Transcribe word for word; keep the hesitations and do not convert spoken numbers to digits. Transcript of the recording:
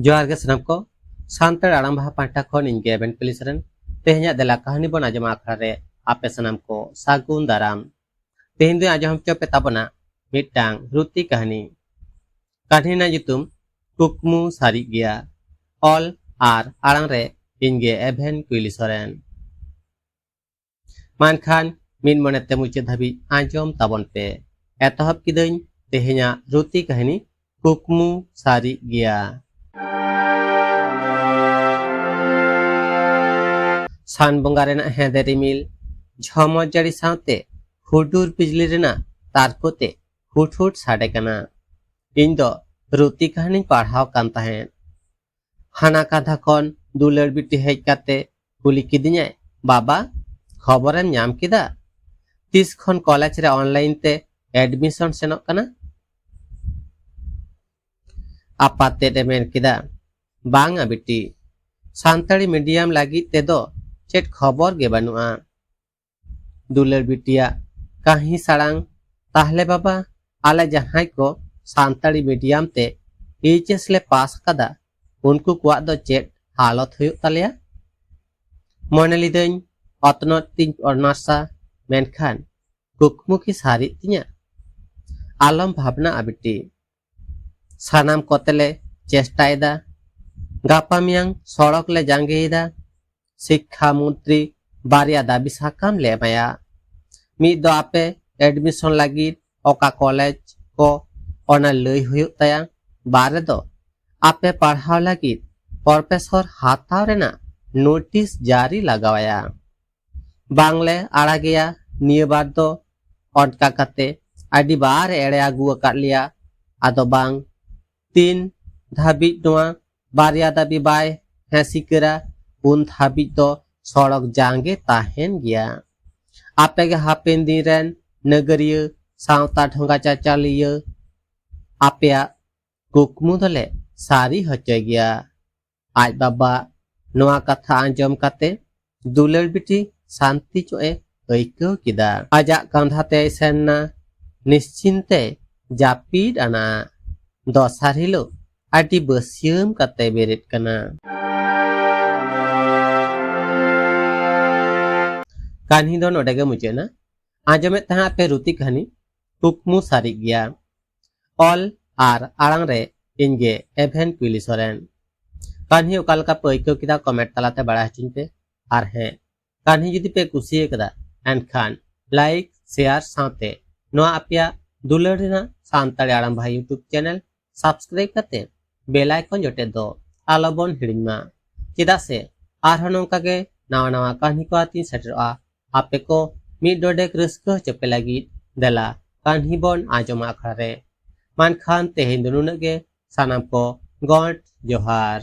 ᱡᱚᱦᱟᱨ ᱜᱮ ᱥᱟᱱᱟᱢ ᱠᱚ᱾ ᱥᱟᱱᱛᱟᱲ ᱟᱲᱟᱝ ᱵᱟᱦᱟ ᱯᱟᱦᱴᱟ ᱠᱷᱚᱱ ᱤᱧ ᱜᱮ ᱮᱵᱷᱮᱱ ᱯᱤᱞᱤ ᱥᱚᱨᱮᱱ᱾ ᱛᱮᱦᱮᱧᱟᱜ ᱫᱮᱞᱟ ᱠᱟᱹᱦᱱᱤ ᱵᱚᱱ ᱟᱸᱡᱚᱢᱟ ᱟᱠᱷᱲᱟ ᱨᱮ ᱟᱯᱮ ᱥᱟᱱᱟᱢ ᱠᱚ ᱥᱟᱹᱜᱩᱱ ᱫᱟᱨᱟᱢ᱾ ᱛᱮᱦᱮᱧ ᱫᱚᱧ ᱟᱸᱡᱚᱢ ᱦᱚᱪᱚ ᱯᱮ ᱛᱟᱵᱚᱱᱟ ᱢᱤᱫᱴᱟᱝ ᱨᱩᱛᱤ ᱠᱟᱹᱦᱱᱤ᱾ ᱠᱟᱹᱦᱱᱤ ᱨᱮᱱᱟᱜ ᱧᱩᱛᱩᱢ ᱠᱩᱠᱢᱩ ᱥᱟᱹᱨᱤᱜ ᱜᱮᱭᱟ᱾ ᱚᱞ ᱟᱨ ᱟᱲᱟᱝ ᱨᱮ ᱤᱧ ᱜᱮ ᱮᱵᱷᱮᱱ ᱠᱩᱭᱞᱤ ᱥᱚᱨᱮᱱ᱾ ᱢᱟ ᱮᱱᱠᱷᱟᱱ ᱢᱤᱫ ᱢᱚᱱᱮᱛᱮ ᱢᱩᱪᱟᱹᱫ ᱫᱷᱟᱹᱵᱤᱡ ᱟᱸᱡᱚᱢ ᱛᱟᱵᱚᱱ ᱯᱮ᱾ ᱮᱛᱚᱦᱚᱵ ᱠᱤᱫᱟᱹᱧ ᱛᱮᱦᱮᱧᱟᱜ ᱨᱩᱛᱤ ᱠᱟᱹᱦᱱᱤ ᱠᱩᱠᱢᱩ ᱥᱟᱹᱨᱤᱜ ᱜᱮᱭᱟ᱾ ᱥᱟᱱ ᱵᱚᱸᱜᱟ ᱨᱮᱱᱟᱜ ᱦᱮᱸᱫᱮ ᱨᱤᱢᱤᱞ, ᱡᱷᱚᱢᱚᱨ ᱡᱟᱹᱲᱤ ᱥᱟᱶᱛᱮ ᱦᱩᱰᱩᱨ ᱵᱤᱡᱽᱞᱤ ᱨᱮᱱᱟᱜ ᱛᱟᱨᱠᱳ ᱛᱮ ᱦᱩᱴ ᱦᱩᱴ ᱥᱟᱰᱮ ᱠᱟᱱᱟ᱾ ᱤᱧ ᱫᱚ ᱨᱩᱛᱤ ᱠᱟᱹᱦᱱᱤᱧ ᱯᱟᱲᱦᱟᱣ ᱠᱟᱱ ᱛᱟᱦᱮᱸᱫ᱾ ᱦᱟᱱᱟ ᱠᱟᱸᱫᱷᱟ ᱠᱷᱚᱱ ᱫᱩᱞᱟᱹᱲ ᱵᱤᱴᱤ ᱦᱮᱡ ᱠᱟᱛᱮ ᱠᱩᱞᱤ ᱠᱤᱫᱤᱧᱟᱭ, "ᱵᱟᱵᱟ, ᱠᱷᱚᱵᱚᱨᱮᱢ ᱧᱟᱢ ᱠᱮᱫᱟ? ᱛᱤᱥ ᱠᱷᱚᱱ ᱠᱚᱞᱮᱡᱽ ᱨᱮ ᱚᱱᱞᱟᱭᱤᱱ ᱛᱮ ᱮᱰᱢᱤᱥᱚᱱ ᱥᱮᱱᱚᱜ ᱠᱟᱱᱟ?" ᱟᱯᱟᱛ ᱛᱮᱫ ᱮ ᱢᱮᱱ ᱠᱮᱫᱟ, "ᱵᱟᱝᱟ ᱵᱤᱴᱤ, ᱥᱟᱱᱛᱟᱲᱤ ᱢᱤᱰᱤᱭᱟᱢ ᱞᱟᱹᱜᱤᱫ ᱛᱮᱫᱚ ᱪᱮᱫ ᱠᱷᱚᱵᱚᱨ ᱜᱮ ᱵᱟᱹᱱᱩᱜᱼᱟ᱾" ᱫᱩᱞᱟᱹᱲ ᱵᱤᱴᱤᱭᱟᱜ ᱠᱟᱹᱦᱤ ᱥᱟᱲᱟᱝ, "ᱛᱟᱦᱞᱮ ᱵᱟᱵᱟ, ᱟᱞᱮ ᱡᱟᱦᱟᱸᱭ ᱠᱚ ᱥᱟᱱᱛᱟᱲᱤ ᱢᱤᱰᱤᱭᱟᱢ ᱛᱮ ᱮᱭᱤᱪ ᱮᱥ ᱞᱮ ᱯᱟᱥ ᱟᱠᱟᱫᱟ, ᱩᱱᱠᱩ ᱠᱚᱣᱟᱜ ᱫᱚ ᱪᱮᱫ ᱦᱟᱞᱚᱛ ᱦᱩᱭᱩᱜ ᱛᱟᱞᱮᱭᱟ?" ᱢᱚᱱᱮ ᱞᱤᱫᱟᱹᱧ ᱚᱛᱱᱚᱜ ᱛᱤᱧ ᱚᱱᱟᱨᱥᱟ, ᱢᱮᱱᱠᱷᱟᱱ ᱠᱩᱠᱢᱩ ᱠᱤ ᱥᱟᱹᱨᱤᱜ ᱛᱤᱧᱟ? ᱟᱞᱚᱢ ᱵᱷᱟᱵᱽᱱᱟᱜᱼᱟ ᱵᱤᱴᱤ, ᱥᱟᱱᱟᱢ ᱠᱚᱛᱮ ᱞᱮ ᱪᱮᱥᱴᱟᱭᱮᱫᱟ᱾ ᱜᱟᱯᱟ ᱢᱮᱭᱟᱝ ᱥᱚᱲᱚᱠ ᱞᱮ ᱡᱟᱸᱜᱮᱭᱮᱫᱟ᱾ ᱥᱤᱠᱠᱷᱟ ᱢᱚᱱᱛᱨᱤ ᱵᱟᱨᱭᱟ ᱫᱟᱹᱵᱤ ᱥᱟᱠᱟᱢ ᱞᱮ ᱮᱢᱟᱭᱟ᱾ ᱢᱤᱫ ᱫᱚ ᱟᱯᱮ ᱮᱰᱢᱤᱥᱚᱱ ᱞᱟᱹᱜᱤᱫ ᱚᱠᱟ ᱠᱚᱞᱮᱡᱽ ᱠᱚ, ᱚᱱᱟ ᱞᱟᱹᱭ ᱦᱩᱭᱩᱜ ᱛᱟᱭᱟ᱾ ᱵᱟᱨ ᱨᱮᱫᱚ ᱟᱯᱮ ᱯᱟᱲᱦᱟᱣ ᱞᱟᱹᱜᱤᱫ ᱯᱨᱚᱯᱷᱮᱥᱚᱨ ᱦᱟᱛᱟᱣ ᱨᱮᱱᱟᱜ ᱱᱳᱴᱤᱥ ᱡᱟᱹᱨᱤ ᱞᱟᱜᱟᱣᱟᱭᱟ᱾ ᱵᱟᱝᱞᱮ ᱟᱲᱟᱜᱮᱭᱟ ᱱᱤᱭᱟᱹ ᱵᱟᱨ ᱫᱚ᱾ ᱚᱱᱠᱟ ᱠᱟᱛᱮ ᱟᱹᱰᱤ ᱵᱟᱨ ᱮ ᱮᱲᱮ ᱟᱹᱜᱩ ᱟᱠᱟᱫ ᱞᱮᱭᱟ᱾ ᱟᱫᱚ ᱵᱟᱝ, ᱛᱤᱱ ᱫᱷᱟᱹᱵᱤᱡ ᱱᱚᱣᱟ ᱵᱟᱨᱭᱟ ᱫᱟᱹᱵᱤ ᱵᱟᱭ ᱦᱮᱸ ᱥᱤᱠᱟᱹᱨᱟ, ᱩᱱ ᱫᱷᱟᱹᱵᱤᱡ ᱫᱚ ᱥᱚᱲᱚᱠ ᱡᱟᱸᱜᱮ ᱛᱟᱦᱮᱱ ᱜᱮᱭᱟ᱾ ᱟᱯᱮ ᱜᱮ ᱦᱟᱯᱮᱱ ᱫᱤᱱ ᱨᱮᱱ ᱱᱟᱹᱜᱟᱹᱨᱤᱭᱟᱹ, ᱥᱟᱶᱛᱟ ᱰᱷᱚᱸᱜᱟ ᱪᱟᱪᱟᱞᱤᱭᱟᱹ, ᱟᱯᱮᱭᱟᱜ ᱠᱩᱠᱢᱩ ᱫᱚᱞᱮ ᱥᱟᱹᱨᱤ ᱦᱚᱪᱚᱭ ᱜᱮᱭᱟ᱾ ᱟᱡ ᱵᱟᱵᱟ ᱱᱚᱣᱟ ᱠᱟᱛᱷᱟ ᱟᱸᱡᱚᱢ ᱠᱟᱛᱮ ᱫᱩᱞᱟᱹᱲ ᱵᱤᱴᱤ ᱥᱟᱱᱛᱤ ᱧᱚᱜ ᱮ ᱟᱹᱭᱠᱟᱹᱣ ᱠᱮᱫᱟ᱾ ᱟᱡᱟᱜ ᱠᱟᱸᱫᱷᱟ ᱛᱮᱭ ᱥᱮᱱ ᱱᱟ᱾ ᱱᱤᱥᱪᱤᱱᱛᱮ ᱡᱟᱹᱯᱤᱫ ᱟᱱᱟ᱾ ᱫᱚᱥᱟᱨ ᱦᱤᱞᱳᱜ ᱟᱹᱰᱤ ᱵᱟᱹᱥᱭᱟᱹᱢ ᱠᱟᱛᱮ ᱵᱮᱨᱮᱫ ᱠᱟᱱᱟ᱾ ᱠᱟᱹᱦᱱᱤ ᱫᱚ ᱱᱚᱰᱮ ᱜᱮ ᱢᱩᱪᱟᱹᱫ ᱮᱱᱟ᱾ ᱟᱸᱡᱚᱢᱮᱫ ᱛᱟᱦᱮᱸ ᱟᱯᱮ ᱨᱩᱛᱤ ᱠᱟᱹᱦᱱᱤ ᱠᱩᱠᱢᱩ ᱥᱟᱹᱨᱤᱜ ᱜᱮᱭᱟ᱾ ᱚᱞ ᱟᱨ ᱟᱲᱟᱝ ᱨᱮ ᱤᱧ ᱜᱮ ᱮᱵᱷᱮᱱ ᱯᱤᱞᱤ ᱥᱚᱨᱮᱱ᱾ ᱠᱟᱹᱦᱱᱤ ᱚᱠᱟ ᱞᱮᱠᱟ ᱯᱮ ᱟᱹᱭᱠᱟᱹᱣ ᱠᱮᱫᱟ, ᱠᱚᱢᱮᱱᱴ ᱛᱟᱞᱟᱛᱮ ᱵᱟᱲᱟᱭ ᱦᱚᱪᱚᱧ ᱯᱮ᱾ ᱟᱨ ᱦᱮᱸ, ᱠᱟᱹᱦᱱᱤ ᱡᱩᱫᱤ ᱯᱮ ᱠᱩᱥᱤ ᱟᱠᱟᱫᱟ, ᱮᱱᱠᱷᱟᱱ ᱞᱟᱭᱤᱠ, ᱥᱮᱭᱟᱨ ᱥᱟᱶᱛᱮ ᱱᱚᱣᱟ ᱟᱯᱮᱭᱟᱜ ᱫᱩᱞᱟᱹᱲ ᱨᱮᱱᱟᱜ ᱥᱟᱱᱛᱟᱲᱤ ᱟᱲᱟᱝ ᱵᱷᱟᱭ YouTube ᱪᱮᱱᱮᱞ ᱥᱟᱵᱥᱠᱨᱟᱭᱤᱵ ᱠᱟᱛᱮ ᱵᱮᱞ ᱟᱭᱠᱚᱱ ᱡᱚᱴᱮᱫ ᱫᱚ ᱟᱞᱚᱵᱚᱱ ᱦᱤᱲᱤᱧ ᱢᱟ᱾ ᱪᱮᱫᱟᱜ ᱥᱮ ᱟᱨᱦᱚᱸ ᱱᱚᱝᱠᱟ ᱜᱮ ᱱᱟᱣᱟ ᱱᱟᱣᱟ ᱠᱟᱹᱦᱱᱤ ᱠᱚ ᱟᱛᱤᱧ ᱥᱮᱴᱮᱨᱚᱜᱼᱟ᱾ ᱟᱯᱮ ᱠᱚ ᱢᱤᱫ ᱰᱚᱸᱰᱮᱠ ᱨᱟᱹᱥᱠᱟᱹ ᱦᱚᱪᱚ ᱯᱮ ᱞᱟᱹᱜᱤᱫ ᱫᱮᱞᱟ ᱠᱟᱹᱦᱱᱤ ᱵᱚᱱ ᱟᱸᱡᱚᱢᱟ ᱟᱠᱷᱲᱟ ᱨᱮ᱾ ᱢᱮᱱᱠᱷᱟᱱ ᱛᱮᱦᱮᱧ ᱫᱚ ᱱᱩᱱᱟᱹᱜ ᱜᱮ᱾ ᱥᱟᱱᱟᱢ ᱠᱚ ᱜᱚᱰ ᱡᱚᱦᱟᱨ᱾